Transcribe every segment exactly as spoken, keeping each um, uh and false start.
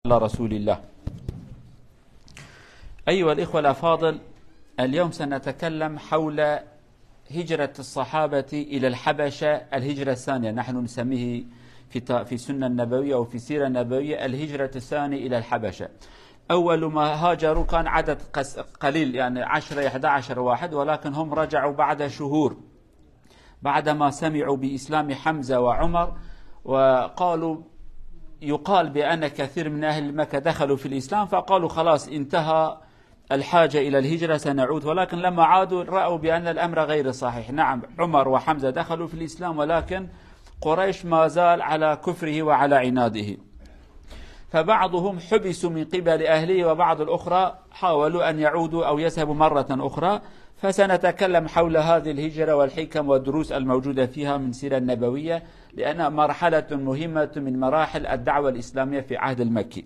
على رسول الله. أيها الإخوة الأفاضل، اليوم سنتكلم حول هجرة الصحابة إلى الحبشة، الهجرة الثانية، نحن نسميه في ت-، في السنة النبوية أو في السيرة النبوية الهجرة الثانية إلى الحبشة. أول ما هاجروا كان عدد قس-، قليل، يعني عشرة، إحدى عشر واحد، ولكن هم رجعوا بعد شهور. بعدما سمعوا بإسلام حمزة وعمر، وقالوا، يقال بأن كثير من أهل مكة دخلوا في الإسلام، فقالوا: "خلاص، انتهى الحاجة إلى الهجرة، سنعود." ولكن لما عادوا، رأوا بأن الأمر غير صحيح. نعم، عمر وحمزة دخلوا في الإسلام، ولكن قريش ما زال على كفره وعلى عناده. فبعضهم حبسوا من قبل أهله، وبعض الأخرى حاولوا أن يعودوا أو يذهبوا مرة أخرى. فسنتكلم حول هذه الهجرة والحكم والدروس الموجودة فيها من سيرة النبوية، لأنها مرحلة مهمة من مراحل الدعوة الإسلامية في عهد المكي.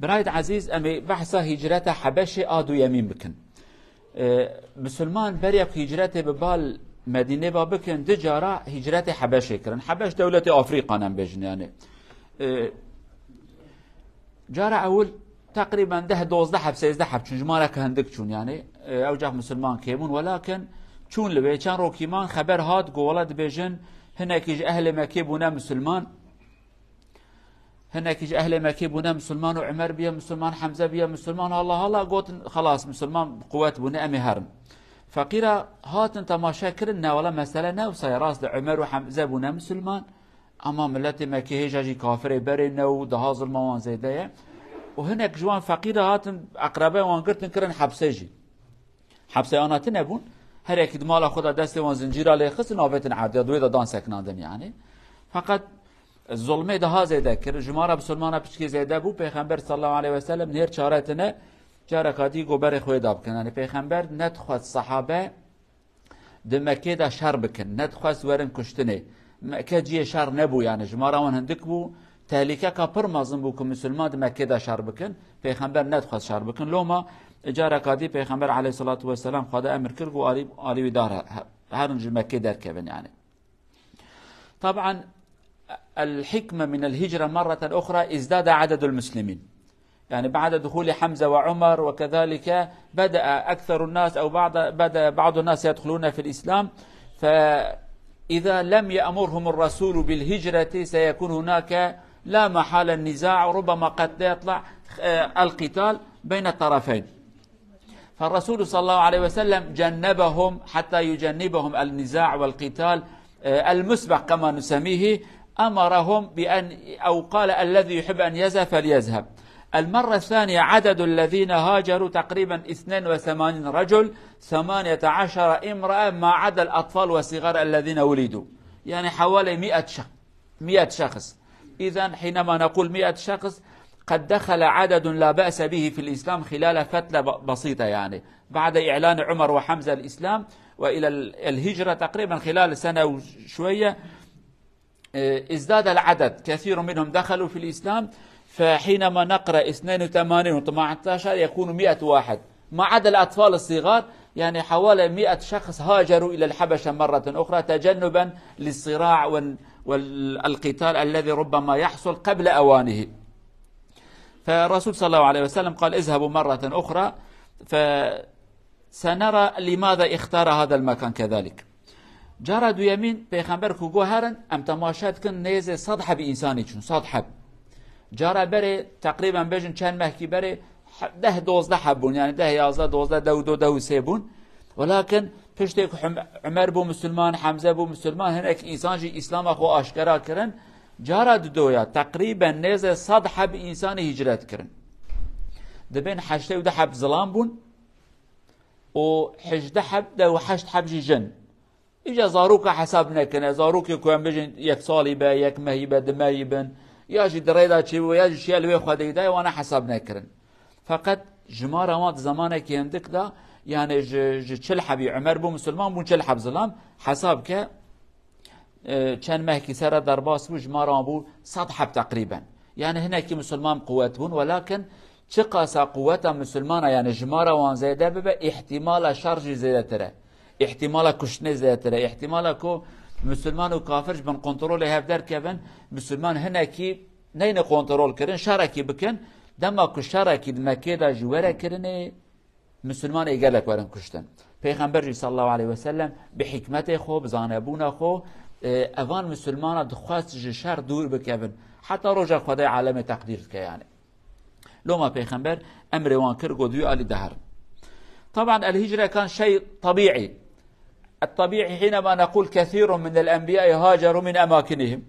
برایت عزیز، ئەمێ بەحسا هیجرەتە حەبەشێ ئا دوویەمین بکن. ئێ، مسلمان بەرێک هیجرەتێ بە بال مەدینێ با بکن، دو جارا هیجرەتێ حەبەشێ کرن. حەبەش دەولەتێ ئافریقان ئەم بێژن، یانێ. ئێ، جارا ئەول تقریباً دە، دۆزدە حەب، سێزدە حەب چوون، ژمارەکە هەندێک چوون، یانێ. ئێ، ئەو جاخ مسلمان کێبوون، وەلاکن چوون لەوێ چەند ڕۆکیمان خەبەر هات، گۆڵە دبێژن، هەنێکیش ئەهلێ مەکێ بوونە مسلمان، هەنێکیش ئەهلێ مەکێ بوونە مسلمان و عومەر بیە مسلمان، حەمزە بیە مسلمان، هەڵا هەڵا گۆتن، خەڵاس، مسلمان قوەت بوونە، ئەمێ هەرن. فەقیرە هاتن تەماشا کرن، نە وەڵا مەسەلە نە وسای ڕاست، لە عومەر و حەمزە بوونە مسلمان، ئەما ملەتێ مەکێ هێژا ژی کافرێ بەرێ نە و دەها زڵمە وان زێدەیە. و هەنێک ژوان فەقیرە هاتن، ئەقرەبای وان گرتن، کرن حەبسێ ژی. حەبسەیانا tune bûn. Her yekî di mala xwe de destê wan zincîra lê xistin, avêtin erdê, di wê de dan seknandin yani. Feqet zulmê daha zêde kir. Ji mara bisilmana piçkê zêde bû. Pêxember sallallahu aleyhi ve sellem nêr çare tine, careka dî goberê xwe da bikin. Yani Pêxember nedixwest sahabe di Mekkê de şer bikin. Nedixwest werin kuştinê. Mekke ciyê şer nebû yani. Ji mara wan hindik bû. Tehlîkeka pir mezin bû ku misilman di Mekkê de şer bikin. Pêxember nedixwest şer bikin. Loma careka dî Pêxember aleyhissalatu vesselam Xweda emir kir ku alî, alî wî dar he-, he-, herin ji Mekkê derkevin yani. طبعا الحكمة من الهجرة مرة أخرى ازداد عدد المسلمين. يعني بعد دخول حمزة وعمر وكذلك بدأ أكثر الناس أو بعض، بدأ بعض الناس يدخلون في الإسلام. فإذا لم يأمرهم الرسول بالهجرة سيكون هناك لا محالة نزاع، ربما قد يطلع، آه، القتال بين الطرفين. فالرسول صلى الله عليه وسلم جنبهم حتى يجنبهم النزاع والقتال، آه، المسبق كما نسميه، أمرهم بأن، أو قال: "الذي يحب أن يذهب فليذهب". المرة الثانية عدد الذين هاجروا تقريبا اثنين وثمانين رجل، ثمانية عشر امرأة، ما عدا الأطفال والصغار الذين ولدوا، يعني حوالي مئة شخص، مئة شخص. إذن حينما نقول مئة شخص، قد دخل عدد لا بأس به في الإسلام خلال فترة ب-، بسيطة، يعني بعد إعلان عمر وحمزة الإسلام وإلى ال-، الهجرة تقريبا خلال سنة وشوية، آه، ازداد العدد، كثير منهم دخلوا في الإسلام. فحينما نقرأ اثنين وثمانين و تمنتاشر يكون مئة واحد، ما عدا الأطفال الصغار، يعني حوالي مئة شخص هاجروا إلى الحبشة مرة أخرى تجنبا للصراع وال-، والقتال الذي ربما يحصل قبل أوانه. فالرسول صلى الله عليه وسلم قال: "اذهبوا مرة أخرى". فسنرى لماذا اختار هذا المكان كذلك. Cara duyemîn Pêxember ku got herin, em temaşe dikin nêzê sed heb însanî çûn, sed heb. Cara berê, teqrîben bêjin çend mehkî berê, he-, deh dozdeh heb bûn, yani deh yazdeh dozdeh, dew do, dew sê bûn. Welakin piştê ku Hum-, Umer bû misilman, Hemze bû misilman, hinek însan jî Îslama xwe aşkera kirin. Cara didoya teqrîben nêzê sed heb însanî hicret kirin. Dibên heştê û du heb zilam bûn û hejdeh heb, deh û heşt heb jî jin. Îca zaroka hesab nekine. Zarokê ku em bêjin yek salî be, yek mehî be, du mehî bin, ya jî di rê de çêbû, ya jî çiya li wê xwedê de, wana hesab nekirin. Feqet jimara wan di zemanekî hindik de, yani ji, ji çil hebî, Umer bû misilman, bûn çil heb zilam, hesab ke, e, çend mehkî sere derbas bû, jimara wan bû sed heb teqrîben. Yani hinekî misilman quwet bûn, welakin çiqasa quweta misilmana, yani jimara wan zêde bibe, îhtimala şer jî zêdetir e. Îhtimala kuştinê zêdetir e. Îhtimala ku misilman û kafir ji bin kontrolê hev derkevin, misilman hinekî Neyne kontrol kirin, şerekî bikin. Dema ku şerekî di Mekkê de jî were kirinê, Misilman ê gelek werin kuştin. Pêxember jî sallallahu aleyhi ve sellem bi hikmetê xwe, bi zanebûna xwe, e, evan misilmana dixwest ji şer dûr bikevin. Heta roja Xwedê alemê teqdîr dike yani. Loma Pêxember emrê wan kir, got, wî alî diherin. طبعا الهجرة كان شيء طبيعي. الطبيعي حينما نقول كثير من الأنبياء هاجروا من أماكنهم.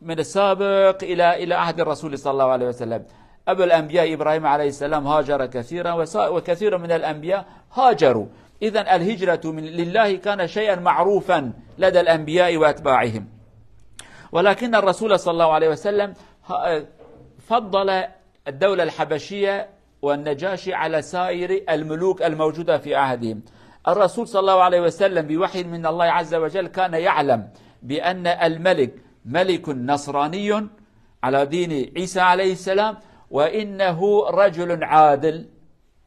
من السابق إلى، إلى عهد الرسول صلى الله عليه وسلم. أبو الأنبياء إبراهيم عليه السلام هاجر كثيرا، وسا-، وكثير من الأنبياء هاجروا. إذن الهجرة من، لله كان شيئا معروفا لدى الأنبياء وأتباعهم. ولكن الرسول صلى الله عليه وسلم ه-، فضل الدولة الحبشية والنجاشي على سائر الملوك الموجودة في عهدهم. الرسول صلى الله عليه وسلم بوحي من الله عز وجل كان يعلم بأن الملك ملك نصراني على دين عيسى عليه السلام، وإنه رجل عادل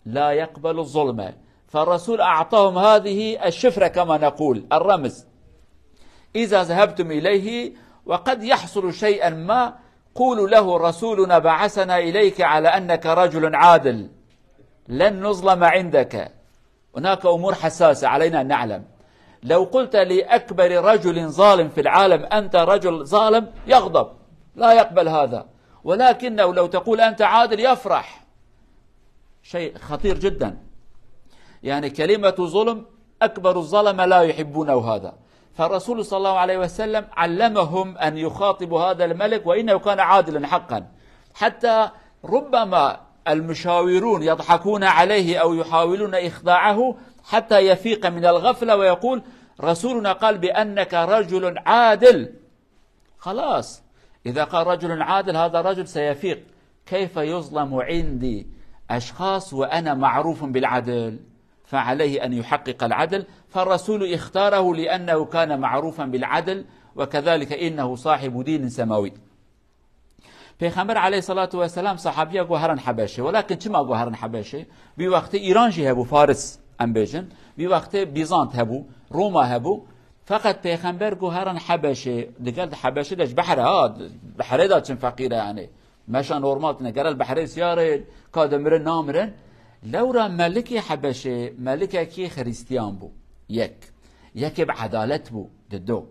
لا يقبل الظلم. فالرسول أعطاهم هذه الشفرة كما نقول، الرمز. إذا ذهبتم إليه وقد يحصل شيئا ما، قولوا له: رسولنا بعثنا إليك على أنك رجل عادل، لن نظلم عندك. هناك أمور حساسة علينا أن نعلم. لو قلت لأكبر رجل ظالم في العالم: أنت رجل ظالم، يغضب، لا يقبل هذا. ولكنه لو تقول: أنت عادل، يفرح. شيء خطير جدا. يعني كلمة ظلم، أكبر الظلمة لا يحبونه هذا. فالرسول صلى الله عليه وسلم علمهم أن يخاطبوا هذا الملك، وإنه كان عادلا حقا. حتى ربما المشاورون يضحكون عليه أو يحاولون إخداعه حتى يفيق من الغفلة ويقول: رسولنا قال بأنك رجل عادل. خلاص، إذا قال رجل عادل، هذا الرجل سيفيق. كيف يظلم عندي أشخاص وأنا معروف بالعدل؟ فعليه أن يحقق العدل، فالرسول اختاره لأنه كان معروفا بالعدل، وكذلك إنه صاحب دين سماوي. Pêxember aleyhissalatu vesselam sahabiya got herin Hebeşê. Welakin çima got herin Hebeşê? Bi wextê Îran jî hebû, Faris em bêjin. Bi wextê Bîzant hebû, Roma hebû. Feqet Pêxember got herin Hebeşê. Digel di Hebeşê de ji behre ha, behrê de çin feqîre yani. Meşa normal tine, gerel behrê siyarê, ka dimirin namirin. Lewra melikê Hebeşê, melikekî Xristiyan bû. Yek. Yekê bi edalet bû. Dido.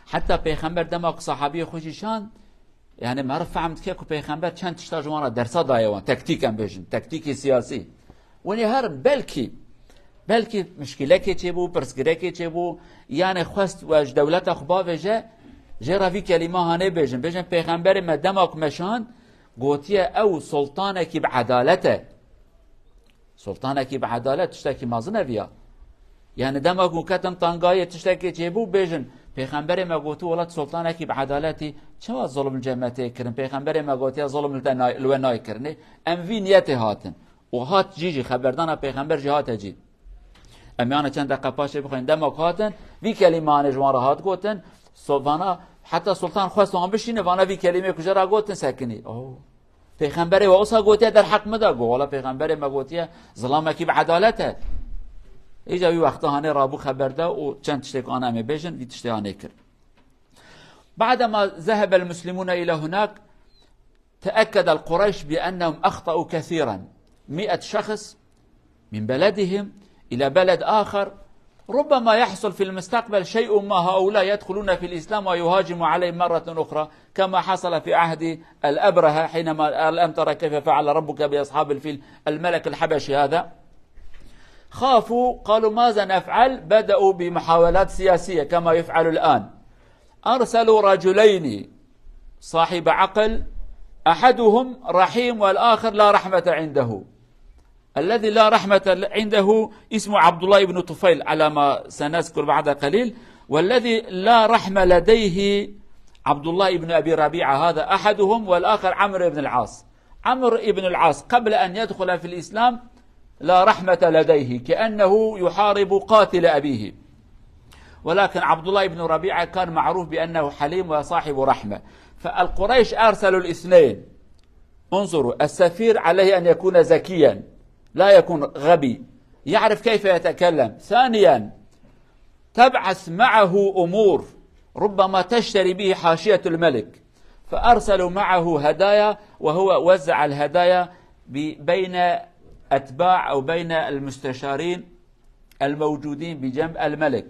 Heta Pêxember dema ku sahabiyê xwe jî şand, yani meriv fehm dike ku Pêxember çend tişta ji wan re dersa daye wan, tektîk em bêjin, tektîkê siyasî. Wenê herin, belkî, belkî mişkilekê çêbû, pirsgirêkê çêbû, yani xwest we ji dewleta xwe bavêje, jê re vî kelîma hanê bêjin. Bêjin, Pêxemberê me dema ku me şand, gotiye ew sultanekî bi edalet e. Sultanekî bi edalet tiştekî mezin e viya. Yani dema ku ketin tangayê tiştekê çêbû bêjin, Pêxemberê me gotiye, wela sultanekî bi edaletî, çawa zulm li cem me tê kirin? Pêxemberê me gotiye, zulm li te nay-, li we nayê kirinê. Em vî niyetê hatin. Û hat cî jî, xeberdana Pêxember jî hate cî. Em yana çend deqe paşê bixwînin. Dema ku hatin, vî kelîmanê ji wan re hat gotin. So-, vana, heta sultan xwest wan bişîne, vana vî kelîmê ku jê re gotin sekinî. Oh. Pêxemberê we wisa gotiye derheq min de? Got, wela Pêxemberê me gotiye, zilamekî bi edalet e. Îca wî wexta hanê rabû xeber de û çend tiştê ku ana em ê bêjin, vî tiştê hanê kir. بعدما ذهب المسلمون إلى هناك، تأكد القريش بأنهم أخطأوا كثيرا. مئة شخص من بلدهم إلى بلد آخر، ربما يحصل في المستقبل شيء ما، هؤلاء يدخلون في الإسلام ويهاجم عليهم مرة أخرى، كما حصل في عهد الأبرهة حينما، ألم تر كيف فعل ربك بأصحاب الفيل، الملك الحبشي هذا. خافوا، قالوا: ماذا نفعل؟ بدأوا بمحاولات سياسية كما يفعل الآن. أرسلوا رجلين صاحب عقل، أحدهم رحيم والآخر لا رحمة عنده. الذي لا رحمة عنده اسمه عبد الله بن طفيل، على ما سنذكر بعد قليل، والذي لا رحمة لديه عبد الله بن أبي ربيعة، هذا أحدهم، والآخر عمرو بن العاص. عمرو بن العاص قبل أن يدخل في الإسلام لا رحمة لديه، كأنه يحارب قاتل أبيه. ولكن عبد الله بن ربيعة كان معروف بأنه حليم وصاحب رحمة. فالقريش أرسلوا الاثنين. انظروا، السفير عليه أن يكون ذكيا، لا يكون غبي، يعرف كيف يتكلم. ثانيا، تبعث معه أمور ربما تشتري به حاشية الملك. فأرسلوا معه هدايا، وهو وزع الهدايا ب-، بين أتباع أو بين المستشارين الموجودين بجنب الملك،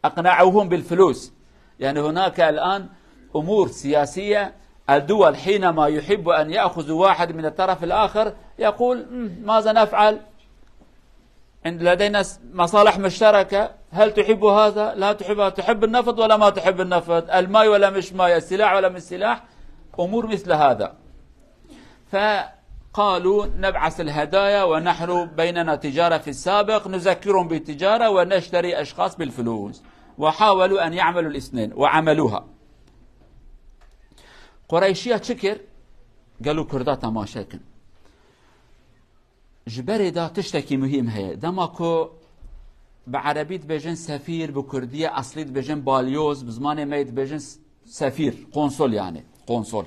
أقنعوهم بالفلوس. يعني هناك الآن أمور سياسية، الدول حينما يحب أن يأخذ واحد من الطرف الآخر يقول: "مم، ماذا نفعل؟ عند، لدينا س-، مصالح مشتركة، هل تحب هذا؟ لا تحب هذا، تحب النفط ولا ما تحب النفط؟ الماي ولا مش ماي؟ السلاح ولا مش سلاح؟" أمور مثل هذا. فقالوا: "نبعث الهدايا ونحن بيننا تجارة في السابق، نذكرهم بالتجارة ونشتري أشخاص بالفلوس." وحاولوا أن يعملوا الاثنين وعملوها. Qureyşiya çi kir? Gelo Kurda temaşe kin. Ji berê de tiştekî muhîm heye. Dema ku bi erebî dibêjin sefîr, bi kurdiyê eslî dibêjin balyoz, bi zimanê me yê dibêjin s-, sefîr, konsol yani, konsol.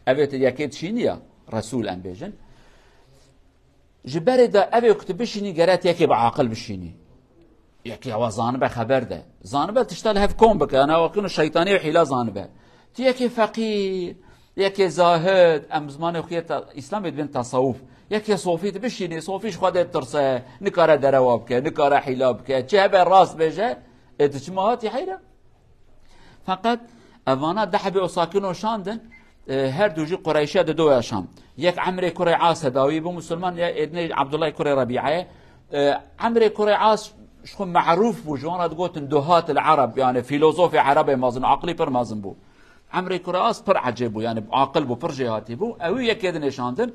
Ev ê tu yekê dişînî ya, resûl em bêjin. Ji berê de ev ê ku tu bişînî, gere tu yekê bi aqil bişînî. Yekê hewa zanibe xeber de. Zanibe tişta li hev kom bike. Yani hewa kino şeytanî û hîla zanibe. Tu yekê feqîr, yekê zahid, em zimanê xwe yê te-, Îslamê dibên tesawuf. Yekê sofî tu bişînî, sofî ji Xwedê ditirse, nikare derewa bike, nikare hîla bike. Çi hebe rast bêje, ê tu çima hatî heyre? Feqet evana deh hebê o sakin o şandin, e, her du jî Qureyşiya di do ya şand. Yek Emrê kurê As e, dawî bû musulman, ya êdinê Abdullah kurê Rebî'e. E, Emrê kurê As ji xwe merûf bû, ji wan re digotin duhat el Ereb, yani filozofê Erebê mezin, aqilî pir mezin bû. Emrê kurê As pir ecêb bû, yani aqil bû, pir jêhatî bû. Ew yekê dinêşandin.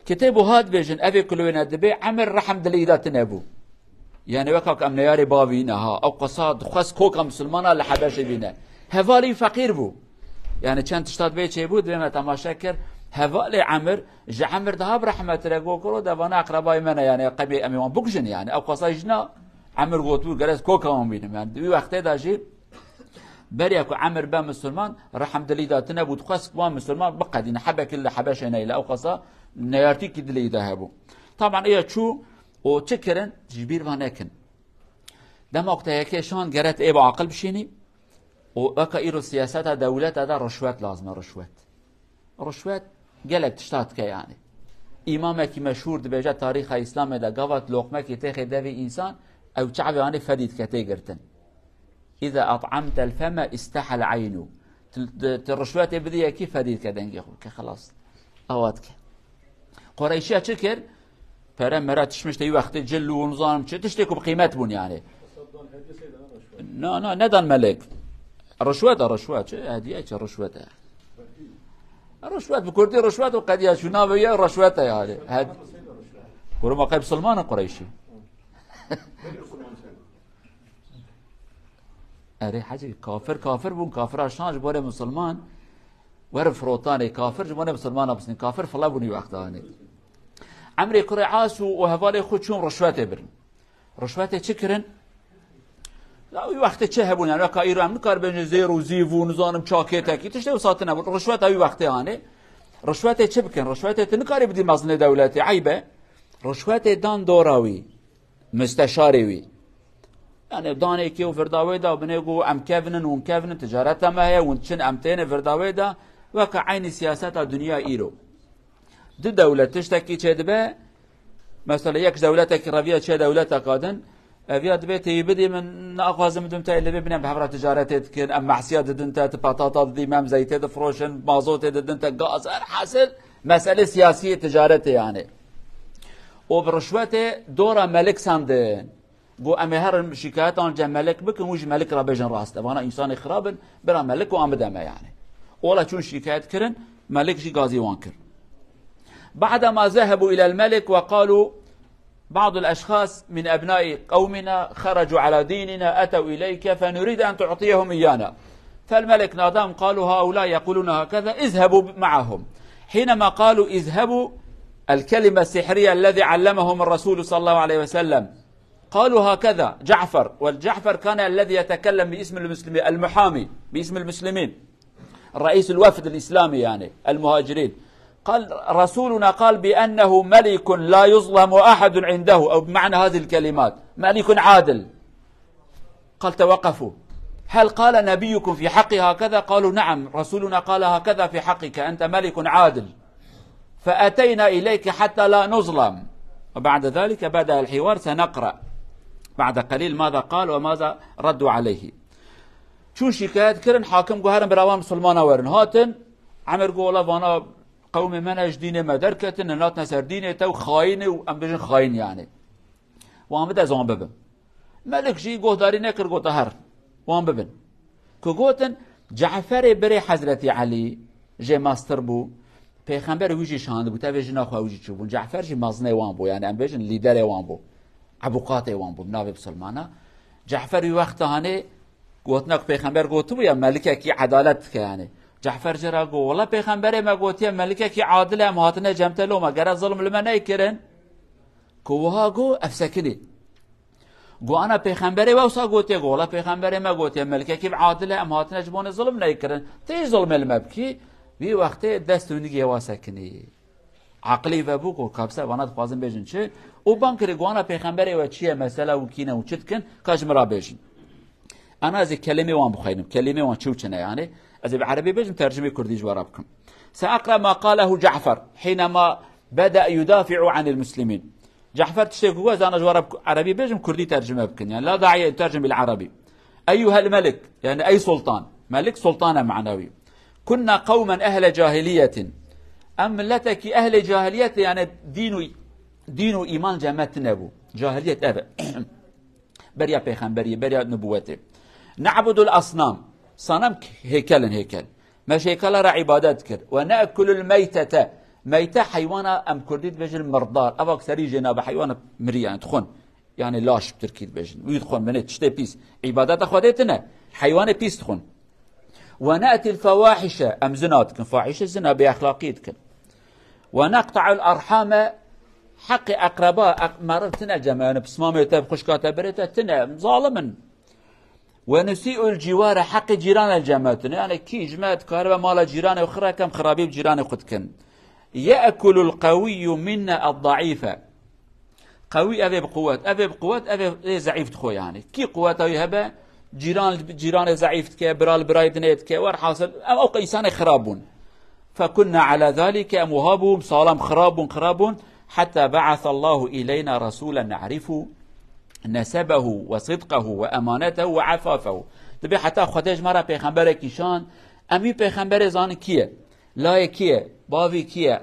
Kitêb û hat bêjin, evê ku li wê ne dibê, Emir rehm dilî da tine bû. Yani weka ku em neyarê bavî ne ha, ew qesa dixwest koka misilmana li Hebeşê bîne. Hevalî feqîr bû. Yani çend tişta dibê çêbû, dibê me temaşe kir. Hevalê Emir, ji Emir daha bi rehmet re got, kuro devana eqrebayê me ne, yani qebê em ê wan bikujin yani. Ew qesa jina Emir gotbû, gerek koka wan bînim. Yani di wî wextê de jî Beriya ku Emir be misilman, rehm dilî de tine bû, dixwest ku wan misilman biqedîne, hebekî li Hebeşê neyle, ew qasa neyartîkî dilî de hebû. Taban ê çû û çi kirin, ji bîr ve nekin. Dema ku te yekê şand, gere tu ê bi aqil bişînî û weka îro siyaseta dewleta de rişwet lazim e, rişwet. Rişwet gelek tişta dike yani. Îmamekî meşhûr dibêje, tarîxa Îslamê de gava tu loqmekî têxê devê însan, ew çavê anê fedî dike tê girtin. "Îza at'amtel feme istehel eynu." Tu, tu, tu rişwetê bidî yekî, fedî dike dengê xwe, ke xelas. Awa dike. Qureyşiya çi kir? Pere mere tişmiş te wî wextê cil û nizanim çi tiştê ku bi qîmet bûn yani. Na, na, nedan melek. Rişwet e, rişwet. Çi hediye, çi rişwet e. Rişwet, bi kurdî rişwet û qediya çû navê ye rişwet e yani. Hed-, Kuruma qey bisilman e Qureyşî. Erê hecî, kafir kafir bûn, kafira şan ji borê misilman werin firotanê, kafir ji borê misilmana bisînin, kafir file bûn wî wexta hanê. Emrê kurê As û, û hevalê xwe çûn rişwetê birin. Rişwetê çi kirin? La wî wextê çi hebûn yani, weka îro em nikaribêjin zêr û zîv û nizanim çakêtekî, tiştê wisa tine bûn. Rişweta wî wextê hanê. Rişwetê çi bikin? Rişwetê tu nikarî bidî mezinê dewletê, eyb e. Rişwetê dan dora wî. Musteşarê wî. Yani danê kê û virda wê da, binê ku em kevin in, hûn kevin in, ticareta me heye, hûn çin, em tên, virda wê da, weke eynî siyaseta dinya îro. Di dewlet tiştekî çêdibe, mesela yek ji dewletekî reviya çê dewleteka din, eviya dibê têyî bidî min, naxwazim bidim te lê bê bîne bi hev re ticaretê dikin, em mehsiya didin te, tu patata didî me, em zeytê difroşin, mazotê didin te, gaz, her hasil, mesele siyasî yê ticaretê yani. û bi rişwetê dora melik sandin. Got, "Em ê herin şîkayetan cem melik bikin, wî ji melik re bêjin rast. Evana însanê xirab in, bira melik û an bide me yani." Ola çûn şîkayet kirin, melik jî gazî wan kir. بعدما ذهبوا إلى الملك وقالوا: "بعض الأشخاص من أبناء قومنا خرجوا على ديننا، أتوا إليك، فنريد أن تعطيهم إيانا." فالملك ناداهم، قالوا: "هؤلاء يقولون هكذا، اذهبوا معهم." حينما قالوا: "اذهبوا"، الكلمة السحرية الذي علمهم الرسول صلى الله عليه وسلم، قالوا هكذا: "جعفر"، والجعفر كان الذي يتكلم باسم المسلمين، المحامي باسم المسلمين، رئيس الوفد الإسلامي يعني، المهاجرين. قال: "رسولنا قال بأنه ملك لا يظلم أحد عنده"، أو بمعنى هذه الكلمات، "ملك عادل". قال: "توقفوا". هل قال نبيكم في حقي هكذا؟ قالوا: نعم، رسولنا قال هكذا في حقك، أنت ملك عادل، فأتينا إليك حتى لا نظلم. وبعد ذلك بدأ الحوار، سنقرأ بعد قليل ماذا قال وماذا ردوا عليه. Çûn şikayet kirin, hakim got: "Herin bira wan misilmana werin." Hatin, Emer got: "Wela vana qewmê me ne, ji dînê me derketin, ne, hatine ser dînê te û xayîn e û em bêjin xayîn yani. Wan bide ez wan bibim." Melik jî guhdarî nekir, got: "Her, wan bibin." Ku gotin, Caferê birê Hezretî Elî jê mestir bû, Pêxember wî jî şandibû, tevê jina xwe wî jî çûbûn. Cafer jî mezinê wan bû, yani em bêjin lîderê wan bû. Ebuqatê wan bû, navê misilmana. Cafer wî wexta hanê gotina ku Pêxember gotibû ya, melikekî edalet dike yani. Cafer jê re got: "Wela Pêxemberê me gotiye, melikekî adil e, em hatine cem te loma, gere zilm li me neykirin." Ku wiha got, ev sekinî. Got: "Ana Pêxemberê we wisa gotiye?" Got: "Wela Pêxemberê me gotiye, melikekî adil e, em hatine ji bonê zilm neykirin. Tê zilmê li me bikî." Vî wextê dest û nigê wa sekinî. Aqilî vebû ku kapse vana dixwazin bêjin çi? Û bang kirî, got: "Ana Pêxemberê we çi ye, mesela û kî ne û çi dikin, ka ji min re bêjin." Ana ez ê kelimê wan bixweynim. Kelimê wan çi û çi ne yani? Ez ê bi erebî bêjim, tercimê kurdî ji we re bikim. سأقرأ ما قاله جعفر حينما بدأ يدافع عن المسلمين. Cafer tiştê ku got, ez ana ji we re bi erebî bêjim, kurdî tercime bikin. Yani, لا داعي أن ترجم بالعربي. أيها الملك, yani ey sultan. Melik sultan e manawî. كنا قوما أهل جاهلية. Em miletekî ehlê cahiliyet, yani dîn û, dîn û îman cem me tine bû. Cahiliyet ev e. Beriya pêxemberiyê, beriya nubûwetê. نعبد الأصنام. Sanem, hêkel in, hêkel. Me ji hêkela re îbadet kir. ونأكل الميتة. Meyte heywana em kurdî dibêjin mirdar. Eva ku serî jê nabe, heywana mirî yani dixwin. Yani laş bi tirkî dibêjin. Wî dixwin, binê tiştê pîs. Îbadeta Xwedê tine. Heywanê pîs dixwin. ونأتي الفواحش. Em zina dikin. Fahîşe zina, bêexlaqî dikin. ونقطع الأرحام. Heqê eqreba, eq-, meriv tine cem me. Yani pismamê te, xwişka te, birê te tine. Zalim in. ونسيء الجوار. Heqê cîranê cem me tine. Yani kî ji me dikaribe mala cîranê xwe xira ke, em xirabî bi cîranê xwe dikin. يأكل القوي منا الضعيف. Qewî ev ê bi quwet, ev ê bi quwet, ev ê, ê zeîf dixwe yani. Kî quweta wî hebe, cîran, cîranê zeîf dike, bira li birayê dinê dike, werhasil, em ew qe-, însanê xirab bûn. فكنا على ذلك, em wiha bûn, salam xirab bûn, xirab bûn. حتى بعث الله إلينا رسولا نعرف نسبه وصدقه وأمانته وعفافه. Dibê heta Xwedê ji me re pêxemberekî şand, em wî pêxemberê zanin kî ye, layê kî ye, bavî kî ye,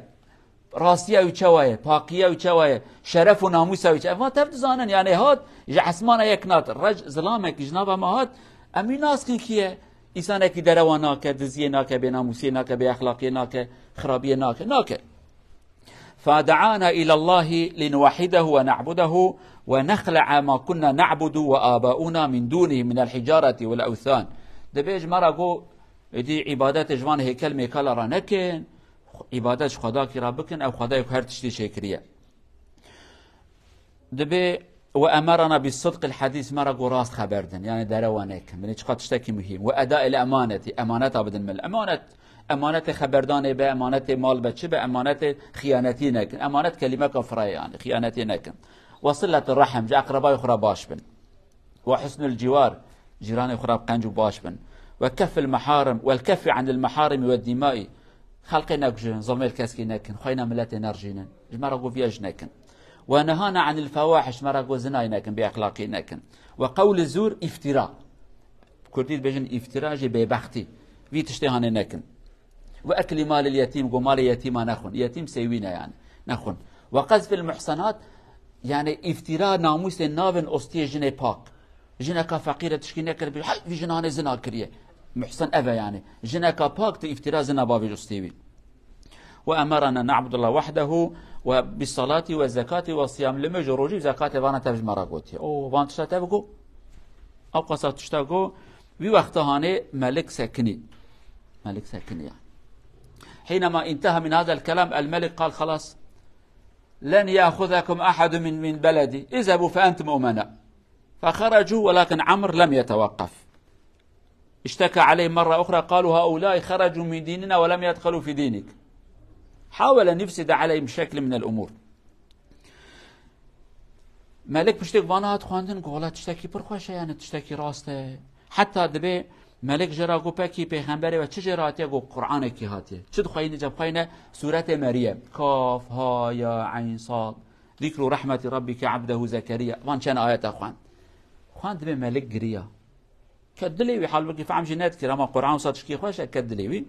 rastiya wî çawa ye, paqiya wî çawa ye, şeref û namûsa wî çawa ye. Ev tev dizanin, yani hat, ji esmana yek nat, rec zilamekî ji nava me hat, em wî naskin kî ye. Însanekî derewa nake, diziyê nake, bênamûsiyê nake, bêexlaqiyê nake, xirabiyê nake, nake. فدعانا إلى الله لنوحده ونعبده ونخلع ما كنا نعبد وآباؤنا من دونه من الحجارة والأوثان. Dibê ji me re got, êdî îbadetê ji van hêkel mêkala re nekin, îbadet ji Xwedakî re bikin, ew Xwedayê ku her tiştî çêkiriye. Dibê, وأمرنا بالصدق الحديث, me re got rast xeber din, yani derewa nekin. Binê çiqa tiştekî muhîm. وأداء الأمانة, emaneta bidin min. Emanet, emanetê xeberdanê be, emanetê mal be, çi be, emanetê xiyanetî nekin. Emanet kelîmeka firayê yani, xiyanetî nekin. وصلة الرحم, ji eqrebayê xwe re baş bin. وحسن الجوار, cîranê xwe re qenc û baş bin. وكف المحارم, والكف عن المحارم والدماء. Xelqê nekujin, zilmê li keskî nekin, xweyna miletê nerijînin. Ji me re got viya jî nekin. ونهانا عن الفواحش, me re got zinayê nekin, bêexlaqî nekin. وقول الزور, îftira. Kurdî dibêjin îftira, jî bêbextî. Vî tiştê hanê nekin. وأكل مال اليتيم, got malê yetîma nexwin. Yetîm sêwî ne yani. Nexwin. وقذف المحصنات, yani îftira, namûsê navin ostiyê jinê pak. Jineka feqîr e, tişkî nekiribî, hey, vî jinanê zina kiriye. Muhsen ev e yani. Jineka pak tu îftira zina bavêj û stêwî. وأمرنا نعبد الله وحده وبالصلاة والزكاة والصيام. Limêj û rojî û zekatê vana tev ji me re gotiye. O, van tişta tev got. Ew qasa tişta got. Vî wexta hanê melik sekinî. Melik sekinî yani. حينما انتهى من هذا الكلام الملك قال: خلاص، لن يأخذكم أحد من، من بلدي، اذهبوا فأنتم أمناء. فخرجوا، ولكن عمرو لم يتوقف. اشتكى عليه مرة أخرى، قالوا: هؤلاء خرجوا من ديننا ولم يدخلوا في دينك. حاول أن يفسد عليهم شكل من الأمور. Melik piştêk vana hat xwendin, got: "Wela tiştekî pir xweş e, yani tiştekî rast e. Heta dibê Melik jê re got, pekî pêxemberê we çi jê re hatiye? Got, Qur'anekî hatiye. Çi dixweyî? Nice bixweyîne sûretê Meryem. Kaf, ha, ya, eyn, sad. Zikru rahmeti rabbike abdehu Zekeriya. Van çend ayeta xwend. Xwend dibê Melik giriya. Ket dilê wî, halbukî fehm jî nedikir, ama Qur'an wisa tişkî xweş e, ket dilê wî.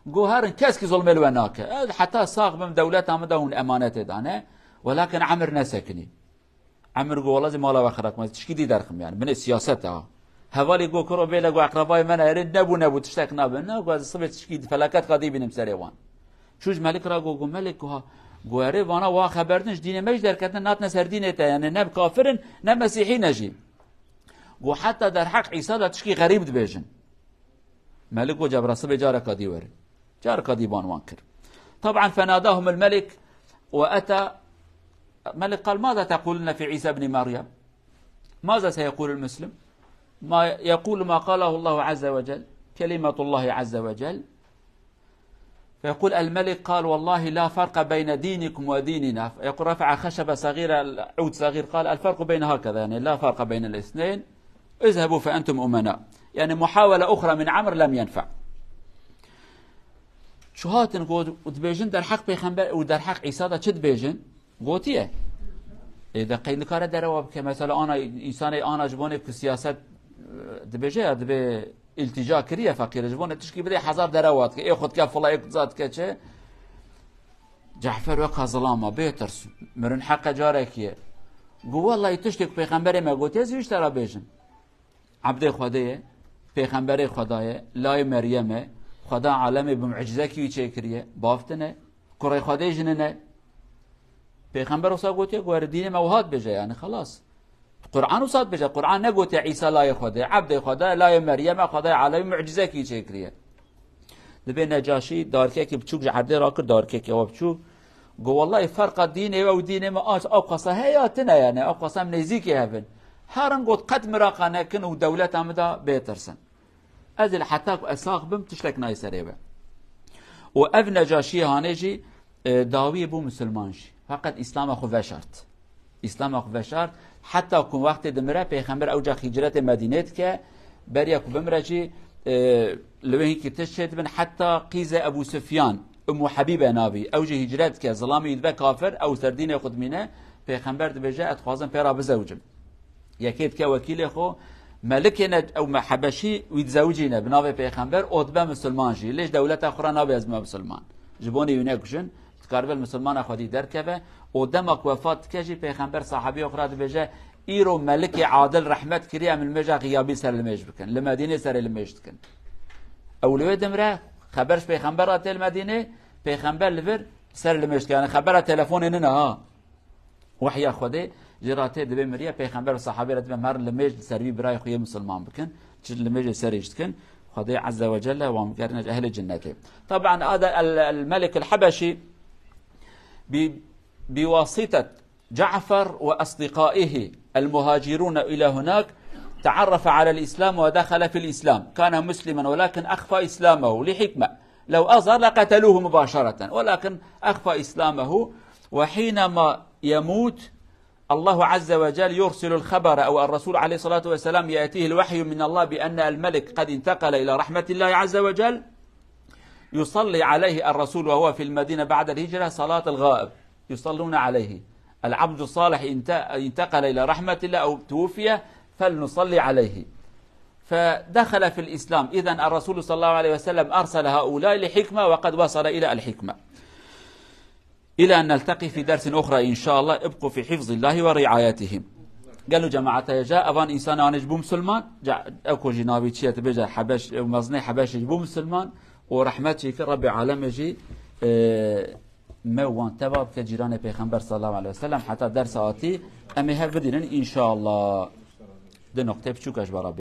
Got, herin keskî zulmê li we nake. Ez heta sax bim, dewleta min de hûn emanetê dane. Welakin Emir nesekinî. Emir got, wela zî mala we xirab kim, ez tişkî dî derxim yani. Binê siyaset e ha. Hevalî got, kuro bêle got, eqrebayê me ne, erê nebû, nebû, tiştek nabe. Ne, got, ez sibê tişkî dî, felaket ka dî bînim serê wan. Çû ji Melik re got, got, Melik, got, ha, got, erê vana wa xeber din, ji dînê me jî derketin, natine ser dînê te, yani ne kafir in, ne mesîhî ne jî. Got, heta derheq Îsa de tişkî xerîb dibêjin. Melik got, cebra sibê careka dî werin. Careka dî ban wan kir. Taban fenadahum el-melik ve eta, Melik qal, ماذا تقولون في عيسى ابن مريم؟ ماذا سيقول المسلم؟ ما يقول ما قاله الله عز وجل، كلمة الله عز وجل. فيقول الملك قال: والله لا فرق بين دينكم وديننا. يقول رفع خشبة صغيرة، عود صغير، قال: الفرق بين هكذا، يعني لا فرق بين الاثنين، اذهبوا فأنتم أمناء. يعني محاولة أخرى من عمرو لم ينفع. Çû hatin ku dibêjin derheq pêxember û derheq Îsa de çi dibêjin? Gotiye. Ê de qey nikare derewa bike. Mesela ana, însanê ana ji bonê ku siyaset, e, dibêje ya, dibê îltîca kiriye feqîre. Ji bonê tişkî bidê hezar derewa dike. Ê xwe dike fila, ê kuza dike çi? Cefer weka zilama, bê tirs. Mirin heqe carekî ye. Gu, wellahî tiştê ku pêxemberê me gotiye, ez wî ji te re bêjim. Ebdê Xwedê ye, pêxemberê Xweda ye, layê Meryem e, Xweda alemê bi mucizekî wî çêkiriye, bav tune, kurê Xwedê jin e. Pêxember wisa gotiye ku were dînê me wiha dibêje, yani xelas. Qur'an wisa dibêje, Qur'an negotiye Îsa layê Xwedê, ebdê Xweda, layê Meryem e, Xwedayê alemê mucizekî wî çêkiriye. Dibê Necaşî darkekî biçûk ji erdê rakir, darkekî ew biçûk. Got, wellahî ferqa dînê we û dînê me aç, ew qasa heye ya tune, yani, ew qasa em nêzîkê hev in. Herin got, qet miraqa nekin û dewleta min de bê tirsin. Ez ê li heta ku ez sax bim, tiştek nayê serê we. Û ev Necaşiyê hanê jî, e, dawiyê bû misilman jî. Feqet Îslama xwe veşart. Îslama xwe veşart. Heta ku wextê dimire, Pêxember ewca hicretê Medînê dike, beriya ku bimire jî, e, li wê hinkî tişt çêdibin, heta qîzê Ebû Sufyan, Ummu Habîbe navî, ew jî hicret dike, zilamê wî dibe kafir, ew ser dînê xwe dimîne, Pêxember dibêje, ez dixwazim pê re bizewicim. Yekê dike wekîlê xwe, melikê ne, ew me Hebeşî wî dizewicîne, bi navê Pêxember, û dibe misilman jî. Lê ji dewleta xwe re nabê ez bime misilman. Ji bonê wî nekujin, dikaribe li misilmana xwedî derkeve, û dema ku wefat dike jî Pêxember sahabiya xwe re dibêje, îro melikê adil rehmet kiriye, em li mêja xiyabî ser li mêj bikin. Li Medînê serê li mêj dikin. Ew li wê dimre, xeber ji Pêxember re tê li Medînê, Pêxember li vir ser li mêj dike. Yani xebera telefonê nine ha. Wehya Xwedê jê re tê, dibê miriye, Pêxember û sahabê re dibê, herin li mêj li ser vî birayê xwe yê misilman bikin. Çi li mêjê serê jî dikin, Xwedê Azze ve Celle wan bigerine ji ehlê cinnetê. Taban, hada el, el Melik el Hebeşî bi, بواسطة جعفر وأصدقائه المهاجرون إلى هناك تعرف على الإسلام ودخل في الإسلام. كان مسلما ولكن أخفى إسلامه لحكمة. لو أظهر لقتلوه مباشرة، ولكن أخفى إسلامه. وحينما يموت، الله عز وجل يرسل الخبر، أو الرسول عليه الصلاة والسلام يأتيه الوحي من الله بأن الملك قد انتقل إلى رحمة الله عز وجل، يصلي عليه الرسول وهو في المدينة بعد الهجرة صلاة الغائب، يصلون عليه. العبد الصالح انت-، انتقل إلى رحمة الله أو توفي، فلنصلي عليه. فدخل في الإسلام. إذن الرسول صلى الله عليه وسلم أرسل هؤلاء لحكمة، وقد وصل إلى الحكمة. إلى أن نلتقي في درس أخرى إن شاء الله. ابقوا في حفظ الله ورعايته. Gelo cemaeta ye, ja evan însanan ji bû misilman, ja ew ku jî navî çi ye, dibêje Hebeş, ew mezinê Hebeşê ji bû misilman û rehmet jê kir, Rebbê alemê jî, e, me wan teva bike cîranê Pêxember sallallahu aleyhi ve sellem, heta dersa atî em ê hev bidînin înşallah. Di noqtê biçûk ez ji we re